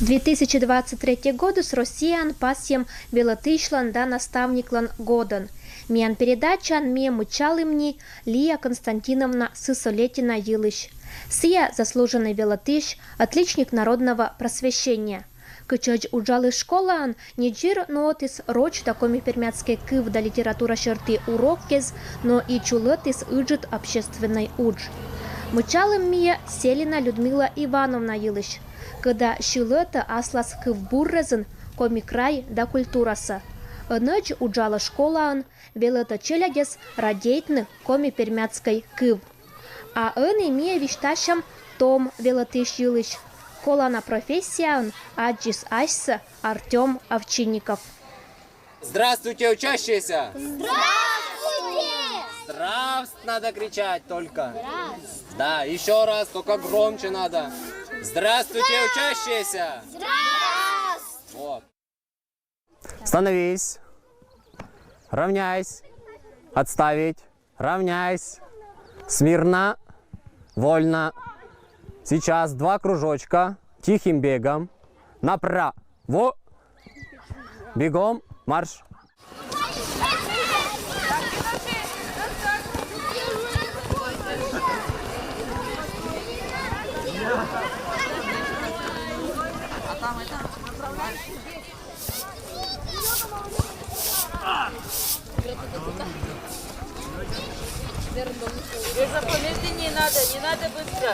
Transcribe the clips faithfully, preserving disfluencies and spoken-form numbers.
Две тысячи двадцать третий годыс Россияын пасйӧм велӧтысьлӧн да наставниклӧн годӧн. Миян передачаын ми мыччалім ни Лия Константиновна Сысолетина йылысь. Сійӧ заслуженный велӧтысь, отличник народного просвещения. Кытчӧдз уджалысь школаын, Нидзир нуӧдіс роч да коми-пермяцкӧй кыв да литература сьӧрті уроккез, но и чулӧдіс ыджыд общественнӧй удж. Мыччалім ми Селина Людмила Ивановна йылысь, кӧда сьылӧтӧ аслас кывбуррӧзын коми край да культурасӧ. Ӧнӧдз уджалӧ школаын, велӧтӧ челядьӧс радейтны коми-пермяцкӧй кыв. А ӧні ми висьтасям том велӧтысь йылысь. Колана профессияын аддзис асьсӧ Артём Овчинников. Здравствуйте, учащиеся! Здравствуйте! Здравств надо кричать только. Здравств. Да, еще раз, только громче надо. Здравствуйте, учащиеся! Здравств. Вот. Становись. Равняйсь. Отставить. Равняйсь. Смирно. Вольно. Сейчас два кружочка. Тихим бегом. Направо. Бегом. Марш. Без запоминания не надо, не надо быстро.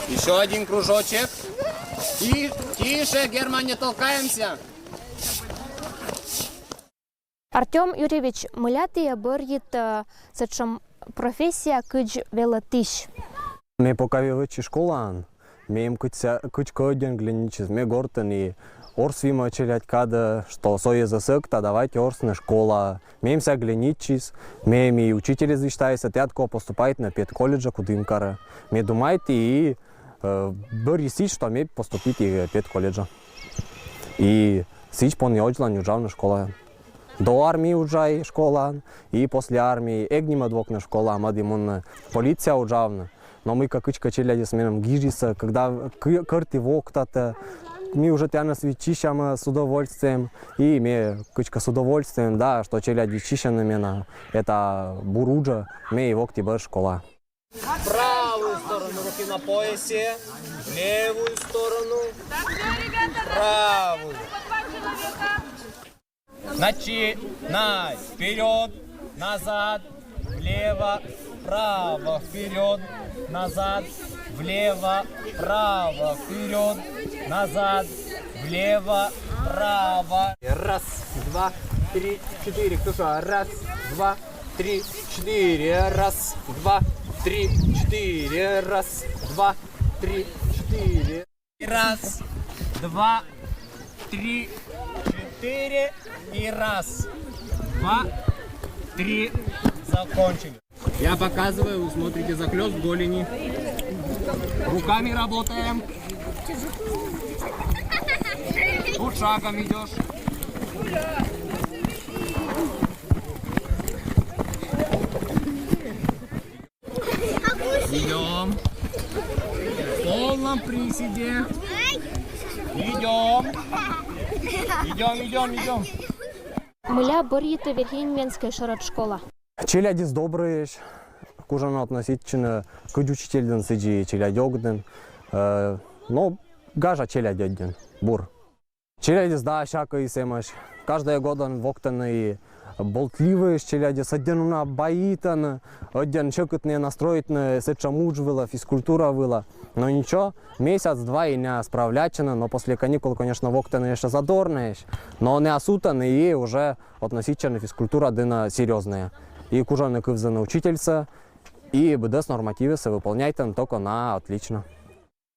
Еще один кружочек. И тише, Герман, не толкаемся. Артём Юрьевич, мыля тіян бӧрйис сэтшӧм профессия, кыдз велӧтысь? Ме пока вӧчи школаын, мем кыдзкӧ ӧдйӧн гленитчис, ме гортын и орсвима челядь кадӧ, что со эз сӧкта, давайте орсны школаӧ. Мем сійӧ гленитчис, мем и учитель эз висьтайт, тіян ков поступайтны педколледжӧ Кудымкарӧ. Ме думайті и, э, бӧрйис сідз, что ме поступиті педколледжӧ. И сідз понйӧ водзлань уджавны школаын. До армии уджай школаын, и после армии эг нин мӧд вокны школаӧ, мӧді мунны полицияӧ уджавны. Но мыйкӧ кыдзкӧ челядьыс меным гижисӧ, когда кӧрті воктатӧ, ми уже тіянӧс виччысям с удовольствием, и ме кыдзкӧ с удовольствием, да, что челядь виччысьӧны менӧ, это бур уджӧ, ме и вокті бӧр школаӧ. Правую сторону руки на поясе, левую сторону, правую. Начинай. Вперед, назад, влево, вправо, вперед, назад, влево, вправо, вперед, назад, влево, вправо. Раз, два, три, четыре. Кто что? Раз, два, три, четыре. Раз, два, три, четыре. Раз, два, три, четыре. Раз, два, три, четыре. И раз, два, три. Закончили. Я показываю, вы смотрите, захлёст голени. Руками работаем. Тут шагом идешь. Идем. В полном приседе. Идем. Идем, идем, идем. Мыля бӧрйис Верхнеюрмиянскӧй шӧрӧд школа? Челядьыс добрӧйӧсь, кужӧны относитчыны кыдз учительдін, сідзи челядь ӧдйӧн. Э, но гажа челядь ӧдйӧн, бур. Челядьыс да сякӧйыс эмӧсь. Каждӧй годӧн воктӧны и болтливӧйӧсь челядьыс, ӧдйӧн уна баитӧны, ӧдйӧн сьӧкыдӧн настроитны сэтшӧм удж вылӧ, физкультура вылӧ. Но ничего, месяц-два и на справляйтчӧны, но после каникул, конечно, воктӧны ещӧ задорнӧйӧсь. Но на сутӧны и уже относитчӧны физкультура дінӧ серьёзнӧя. И кужӧны кывзыны учительсӧ, и быдӧс нормативсӧ выполняйтӧны только на отлично.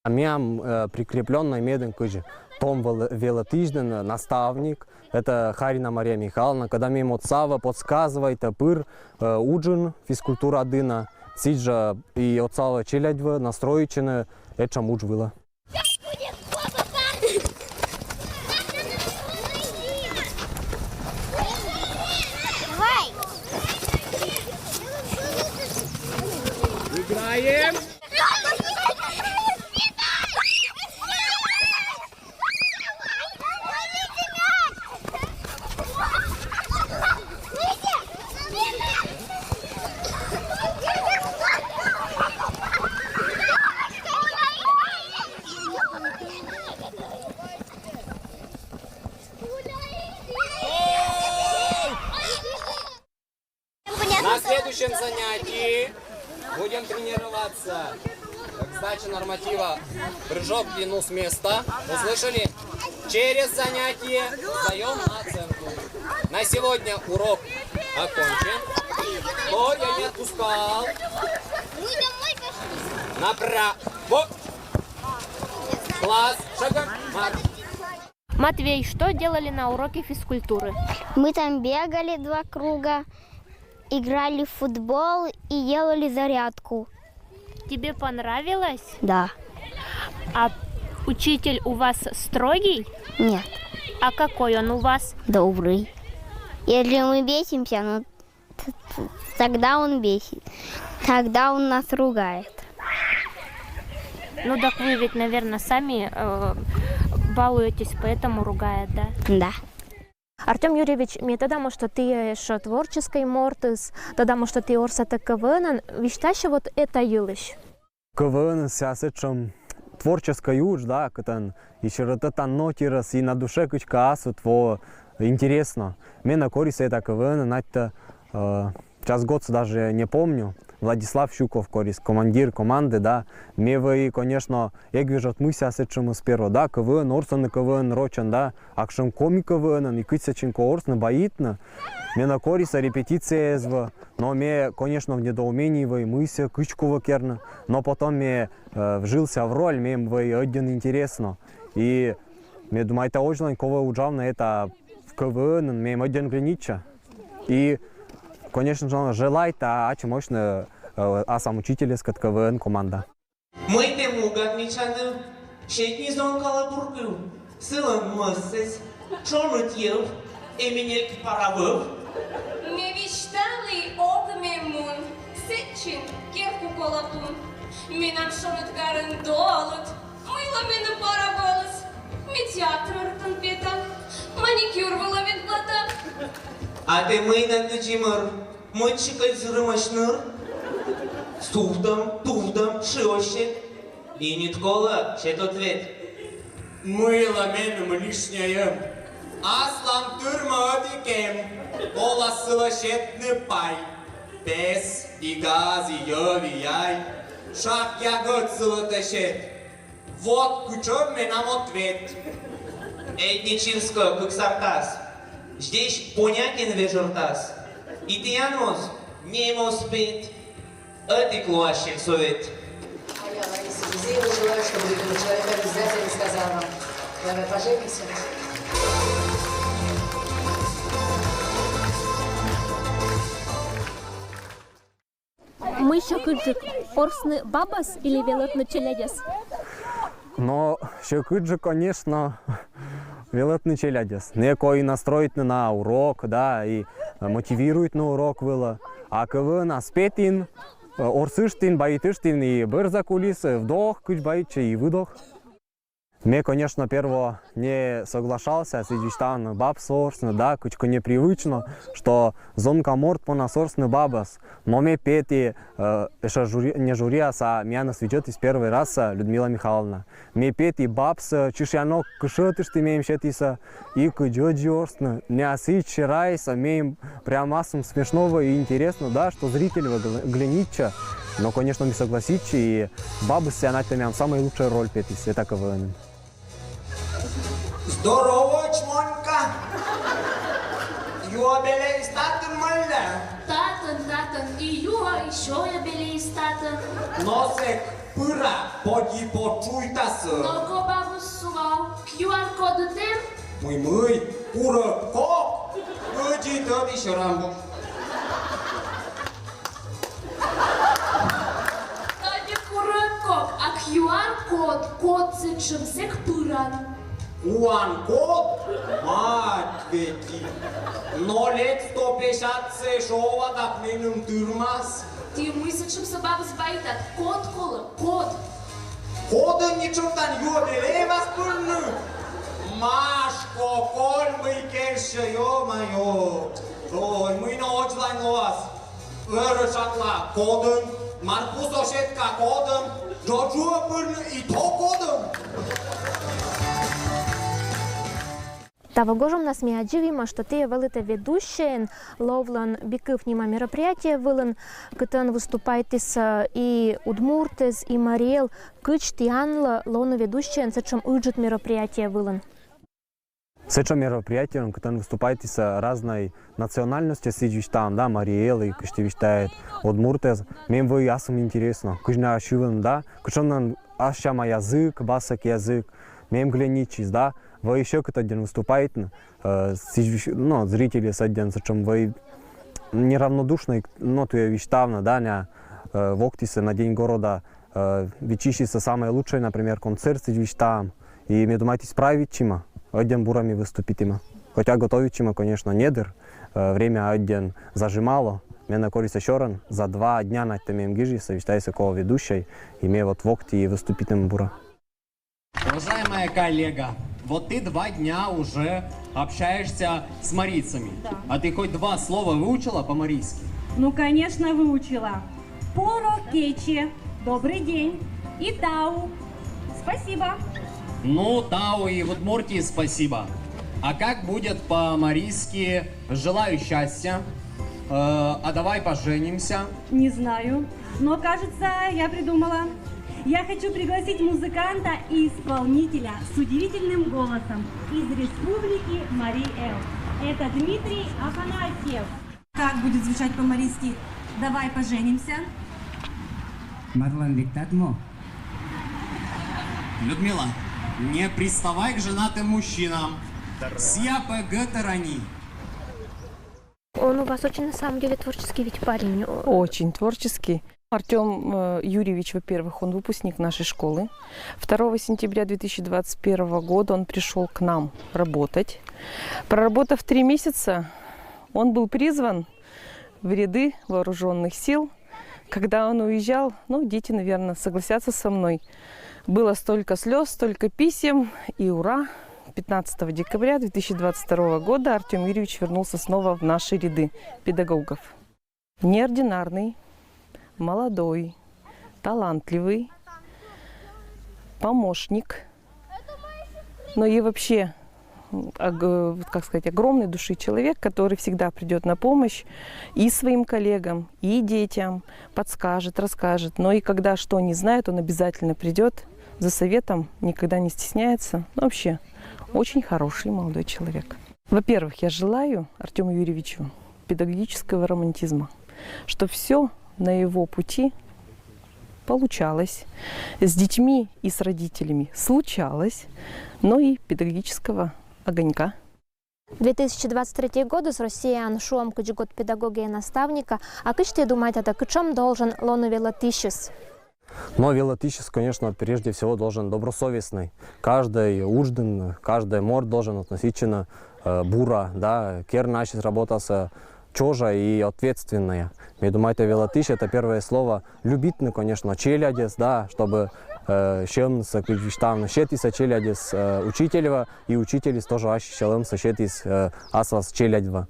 А миян, э, прикреплённӧй медым кыдз том вел-, велӧтысьдін наставник, это Харина Мария Михайловна, когда мем отсавӧ подсказывайтӧ пыр, э, уджын физкультура дінӧ, сідз жӧ и отсавӧ челядь вӧ настроитчыны этшӧм удж вылӧ. Играем! Будем тренироваться. К сдаче норматива прыжок в длину с места. Услышали? Через занятие сдаем оценку. На сегодня урок окончен. Кто я не отпускал? Направо. Класс. Шагом. Марш. Матвей, что делали на уроке физкультуры? Мы там бегали два круга, играли в футбол и делали зарядку. Тебе понравилось? Да. А учитель у вас строгий? Нет. А какой он у вас? Добрый. Если мы бесимся, ну тогда он бесит. Тогда он нас ругает. Ну так вы ведь, наверное, сами э, балуетесь, поэтому ругает, да? Да. Артём Юрьевич, ми тӧдам, што ті эшшӧ творческӧй мортыс, тӧдам, што ті орсьӧтӧ КВН-ын, висьтасьӧ вот эта йылысь. КВН-ыс сэтшӧм творческӧй удж, да, кытӧн и серӧтӧдан нотирӧс, и на душе кыдзкӧ асыв во интереснӧ. Менӧ корис эта КВН-ын аттьӧ, э, час-годсӧ даже не помню. Владислав Щуков корис, командир команды, да. Ме вӧлі, конечно, эг вежӧт, мый сэтшӧмыс перво, да, КВН, орсӧны КВН рочӧн, да, а кутшӧм коми КВН-ын, и кыдз сэтчӧ кӧ орсны, баитны. Менӧ корис, репетиция эз вӧв, но ме, конечно, в недоумении вӧлі, мый сійӧ, кыдз кулӧ керны. Но потом ме э, вжился в роль, мем вӧлі ӧдйӧ интереснӧ. И ме думайта, водзлань кӧ вӧв уджавны эта КВН-ын, мем ӧдйӧ гленитчӧ. И, конечно же, желайта ачым ӧшны, э, аслам учительыскӧд КВН команда. Мый тэ муган мичаныв, сеть ни зонкалӧ бур кыв, сылӧн мӧссӧ, шоныд йӧв, эм-ӧ нелькыд пара вӧв? Ме висьталі, ог ме мун, сэтчин керку колӧ тун. Менам шоныд карӧн долыд, мыйла менӧ пара вӧлӧс? Ме театр ӧртӧн петан, маникюр вылӧ ветлатан. А тэ мый нӧ тадзи мӧр, мыччы кӧть зырымӧсь ныр. Сувтӧм, тувтӧм, шыӧсь сет. И ньыд колӧ, сет ответ. Мыйла меным лишньӧй эм? Аслам тырмӧ ӧтик эм. Олас сылы сетны пай. Пес, и газ, и йӧв, и яй. Шак ягӧд сылы тэ сет. Вот кутшӧм менам ответ. Этническӧй кыксартас. Здесь понятен вежӧртас. И тіян моз нем оз пет. Ӧтик лоас сет совет. А я, Лариса Гузеева, желаю, чтобы любимый человек обязательно сказал вам: «Давай поженимся». Мый сьӧкыдджык, орсны бабӧс или велӧтны челядьӧс? Но сьӧкыдджык, конечно, велӧтны челядьӧс. Некод и настроитны на урок, да, и мотивируйтны урок вылӧ. А КВН-ас петін, э, орсыштін, баитыштін и бӧрза кулис, э, вдох, кыдз баитчӧ, и выдох. Ме, конечно, перво не соглашался сідз висьтавны, бабсӧ орсны, да, кыдзкӧ непривычно, что зонка морт понас орсны бабӧс. Но ме петі, э, эшшӧ жюри, не жюриас, а миянӧс видзӧдіс первой раз, э, Людмила Михайловна. Ме петі бабсӧ, э, чышъянӧ кышӧтышті мем сетісӧ, и кыдз ӧдйӧ орсны, не асьсӧ серайсӧ, мем прям асьным смешно и интересно, да, что зритель вӧлі гл-, гленитчӧ. Но, конечно, ме согласитчи, и бабыс сійӧ аттьӧ миянлы самая лучшая роль петіс эта КВН-ын. Здорово, Чмонька! Юӧ-белӧыс татын мӧльӧ? Татын, татын, и юӧ, и сёйӧ-белӧыс татын. Но сэк пыра, поди почуйтасӧ. Но кӧ бабыс сував, QR-кодыд эм? Мый-мый, курӧ кок! Ӧдзӧ тӧдысь рамбу. Тадзи курӧ кок, а QR-код, код сэтшӧм, сэк пыран. QR-код? Мать ведь! Но лек сто пятьдесят сэ шола, так меным тырмас. Тэ мый сэтшӧмсӧ бабыс баитад, код колӧ, код. Кодӧн ничего там юӧ-белӧ эз пырны. Машко, коль мый кежсьӧ, ё-моё. Ой, мый нӧ водзлань лоас. Ӧрӧ шакла кодӧн, Марпу соседка кодӧн, Джоджуӧ пырны и то кодӧн. Таво гожӧмнас ми аддзывйим, что тіӧ вӧліта ведущӧйӧн ловлӧн «Би кыв» нима мероприятие вылын, кытӧн выступайтіс и удмуртӧс, и марий эл. Кыдз тіянлы лоны ведущӧйӧн сэтшӧм ыджыд мероприятие вылын? Сэтшӧм мероприятиеын, кытӧн выступайтіс разнӧй национальностьӧс, сідз висьтам, да, марий эл, и кыдз ті висьтаыд, удмуртӧс. Мем вӧлі асьным интереснӧ, кыдз найӧ сьывны, да, кутшӧм нӧ ассьым язык, басак язык, мем глянитчис, да, вӧлі сьӧкыд ӧдйӧ выступайтны, э, сідз вис-, ну, зрительӧс ӧдйӧ сэтшӧм вӧлі неравнодушнӧй, но тіӧ висьтавны, да, найӧ, э, локтісны на День города, э, виччысисны самӧй лучшӧй, например, концерт, сідз висьтам, и ме думайті, справитчимӧ, ӧдйӧ бура ми выступитімӧ. Хотя готовитчимӧ, конечно, недыр, э, время ӧдйӧ зажимало, менӧ корисӧ сёрӧн, за два дня на тіӧ мем гижисны, висьтайсны, кӧн ведущӧй, и ме вот локті и выступитім бура. Уважаемая коллега, вот ты два дня уже общаешься с марийцами. Да. А ты хоть два слова выучила по-марийски? Ну, конечно, выучила. Поро кече, добрый день, и тау, спасибо. Ну, тау и в Удмуртии спасибо. А как будет по-марийски «желаю счастья»? Э, «а давай поженимся»? Не знаю, но, кажется, я придумала. Я хочу пригласить музыканта и исполнителя с удивительным голосом из Республики Марий Эл. Это Дмитрий Афанасьев. Как будет звучать по-марийски «давай поженимся»? Марлан лектат мо? Людмила, не приставай к женатым мужчинам. Сія пӧ гӧтырӧ нин. Он у вас очень, на самом деле, творческий ведь парень. Очень творческий. Артём, э, Юрьевич, во-первых, он выпускник нашей школы. Второго сентября две тысячи двадцать первого года он пришёл к нам работать. Проработав три месяца, он был призван в ряды вооружённых сил. Когда он уезжал, ну, дети, наверное, согласятся со мной, было столько слёз, столько писем, и ура! Пятнадцатого декабря две тысячи двадцать второго года Артём Юрьевич вернулся снова в наши ряды педагогов. Неординарный, молодой, талантливый помощник, но и вообще, м, ог-, вот как сказать, огромной души человек, который всегда придёт на помощь и своим коллегам, и детям, подскажет, расскажет. Но и когда что не знает, он обязательно придёт за советом, никогда не стесняется. Ну, вообще, очень хороший молодой человек. Во-первых, я желаю Артёму Юрьевичу педагогического романтизма, чтоб всё на его пути получалось, с детьми и с родителями случалось, но и педагогического огонька. Две тысячи двадцать третий годыс Россияын шуам кыдзи год педагога и наставника, а кыдз ті думайтада, кутшӧм должен лоны велӧтысьыс? Но велӧтысьыс, конечно, прежде всего должен добросовестный. Каждый удждін, каждый морт должен относиться на, э, бура, да, керны ассьыс работасӧ чожа и ответственная. Ме думайта, велӧтысь — это первое слово. Любитны, конечно, челядьӧс, да, чтобы, э, сьӧлӧмсӧ, кыдз висьтавны, сетісны челядьӧс, э, учительӧс, и учительыс тоже ассьыс сьӧлӧмсӧ сетіс, э, аслас челядьӧс.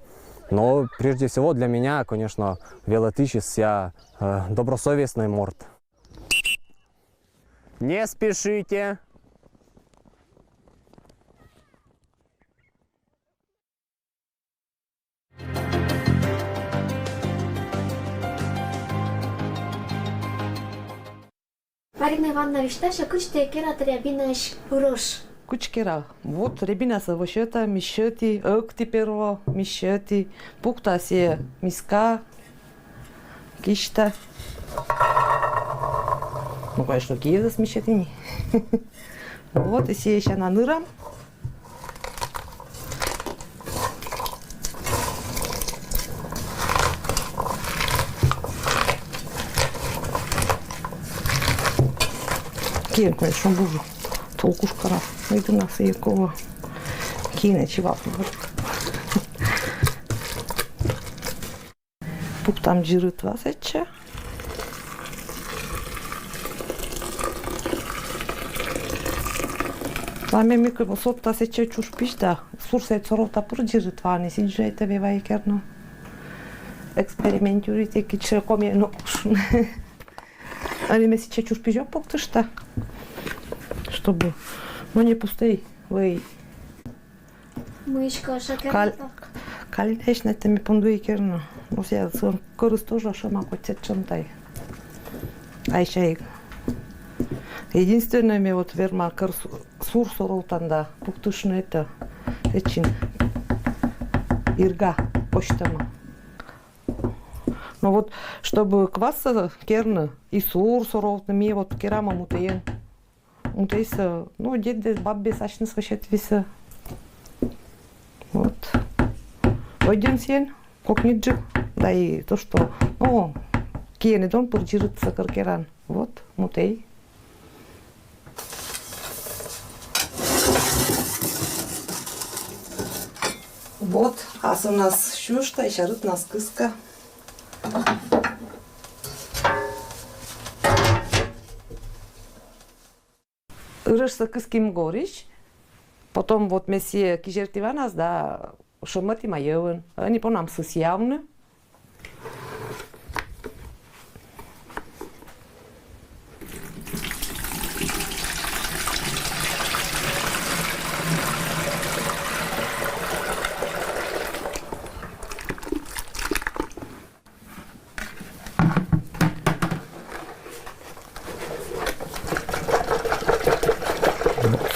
Но прежде всего для меня, конечно, велӧтысьыс — сія, э, добросовестный морт. Не спешите. Марина Ивановна, висьтасьӧ, кыдз ті кератӧ рябинаысь пырӧш? Кыдз кера? Вот рябинасӧ вӧсьӧта, миськиті, ӧкті перво, миськиті, пукта сійӧ миска, кисьта. Ну, конечно, киӧдас миськиті. Вот, и сійӧ сяна нырам. Киӧдны, конечно, бур. Толкушкара. Ӧдйӧ на сійӧ кова. Киӧдны чивалтны. Пуктам дзирыд ва сэтчӧ. Ва ме мыйкӧ содта сэтчӧ чужпись да. Сурсӧ соровта пыр дзирыд ва, а не сідз жӧ это вӧй вай керны. Экспериментируйта, кыдз жӧ комиӧн оз куш. Али ме сэтчӧ чужпись ог пуктышта. Чтобы, ну, не пустӧй вӧй. Мыйыськӧ шӧкер. Каль-, каль эшшӧ на тӧмӧй пундуй керны. Ну, сійӧ сы-, кӧрыс тоже шӧма, кӧть сэтшӧм тай. Ай сяйӧ. Единственное, ме вот верма кӧр су-, сур соровтан да пуктыштны это, сэтчин ирга косьтӧма. Но вот, чтобы квас керны и сур соровтны, ми вот керам мутӧйӧн. Мутӧйсӧ, ну, дедыс, бабыс асьныс вӧсьтӧдісны. Вот. Ӧдйӧн сійӧн кокниджык, да и то, что, ну, киӧн и дон пыр дзирдысь кӧр керан. Вот, мутӧй. Вот, асывнас сюш да, сярытнас кыска. Ырӧшсӧ кыским горысь, потом вот ме сійӧ кизерті ванас да шӧмӧдіма йӧвын. Ӧні понам сысъявны.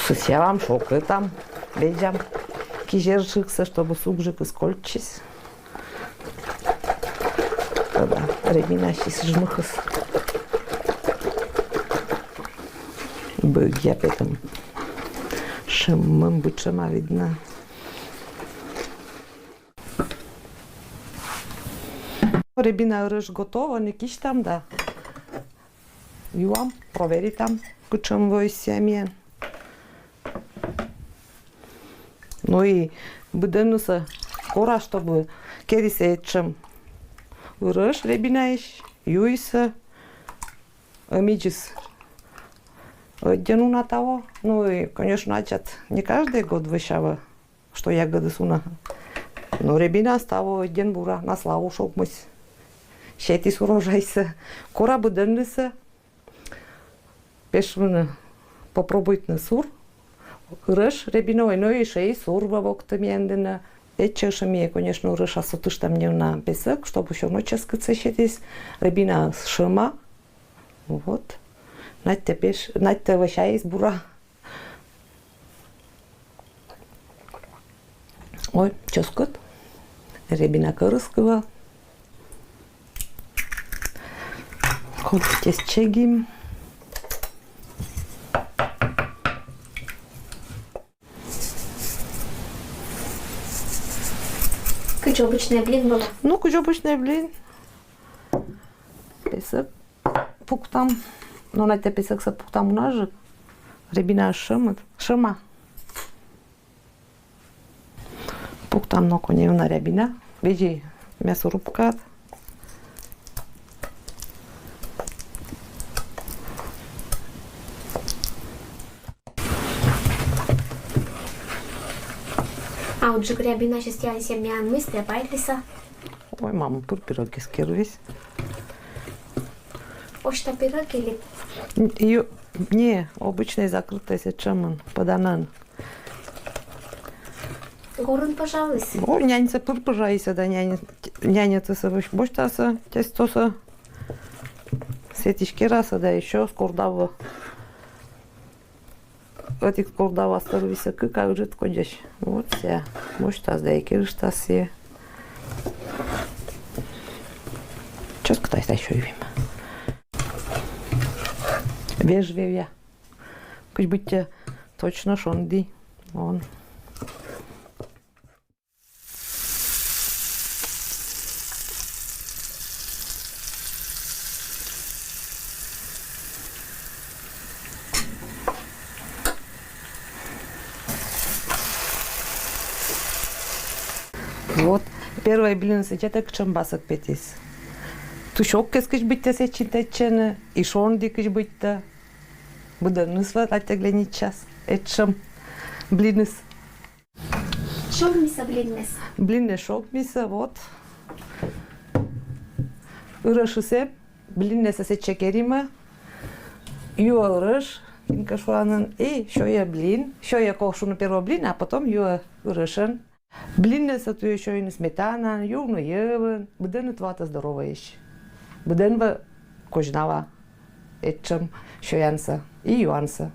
Сысъявам, шокӧтам, везам. Кизерджыксӧ, чтобы сукджыкыс кольччис. Тогда рябинасьыс жмыхис. Быдӧн петам. Шӧмӧн быдӧн шӧма, видно. Рябина ырӧш готов, ӧні кисьтам да юам, проверитам, кутшӧм воис сійӧ миян. Ну и быдӧннысӧ кора, чтобы керисӧ этшӧм ырӧш рябинаысь, юисӧ, ӧмидзыс ӧдйӧ уна таво. Ну и, конечно, ачыд не каждый год вӧсявӧ, что ягӧдыс уна. Но рябина таво ӧдйӧ бура, на славу шогмысь. Сетіс урожайсӧ. Кора быдӧннысӧ. Пеш вынӧ попробуйтны сур ырӧш рябинаӧн, но и шӧй сур вӧв окота миян дінӧ. Этчӧ ӧшӧмиӧ, конечно, ырӧшас сотыштам неуна песӧк, чтобы всё равно чӧскыдсӧ сетіс. Рябина шӧма. Вот. Надьтӧ пеш, надьтӧ вӧсяис бура. Ой, чӧскыд. Рябина кӧрыс кыв. Кольччӧй, чегим. Кыдз обычнӧй блин вӧлӧ? Ну, кыдз обычнӧй блин. Песӧк пуктам. Но надьтӧ песӧксӧ пуктам уна жӧ. Рябина шӧмыд. Шӧма. Пуктам ноко неуна рябина. Видзӧй мясорубкаад. А вот жӧ рябинасьыс тіянсӧ миян мисьтӧ вайлісӧ. Ой, мама, пыр пирогыс керис. Почта пирог или? Н-, ю-, не, обычнӧй закрытӧй сэтшӧмӧн, пӧданӧн. Горын пӧжаліс? О, няньсӧ пыр пӧжаліс, да нянь, няньӧдзыс вӧсь-, босьтас тестосӧ. Сэтысь керас да ещё скордав. Ӧтик скордавас тӧрвисӧ кык, а ыджыд кодзӧсь. Вот сійӧ. Босьтас да и керыштас сійӧ. Чӧскыд тай сёйим. Веж вевъя. Кыдз быттьӧ точно шонді. Он. Вот, первой блиныс сэтшӧм басӧк петіс. Тусь ог кӧ кыдз быттьӧ сэтшӧм тӧдчыны, и шонді кыдз быттьӧ. Быдӧнныс вот аттӧглӧнитчас этшӧм блиныс. Шогмисӧ блинныс? Блинныс шогмисӧ, вот. Ырӧшыс эм, блиннысӧ сэтчӧ керимӧ. Юӧ ырӧш, Кинкӧ шуӧны, и сёйӧ блин, сёйӧ кок шуны перво блин, а потом юӧ ырӧшӧн. Блиннас туйӧ сёйны сметанаӧн, юны йӧвӧн, быдӧнныд вӧлӧ здоровӧйӧсь. Быдӧн вӧлӧ козьнала этшӧм сёянсӧ и юансӧ.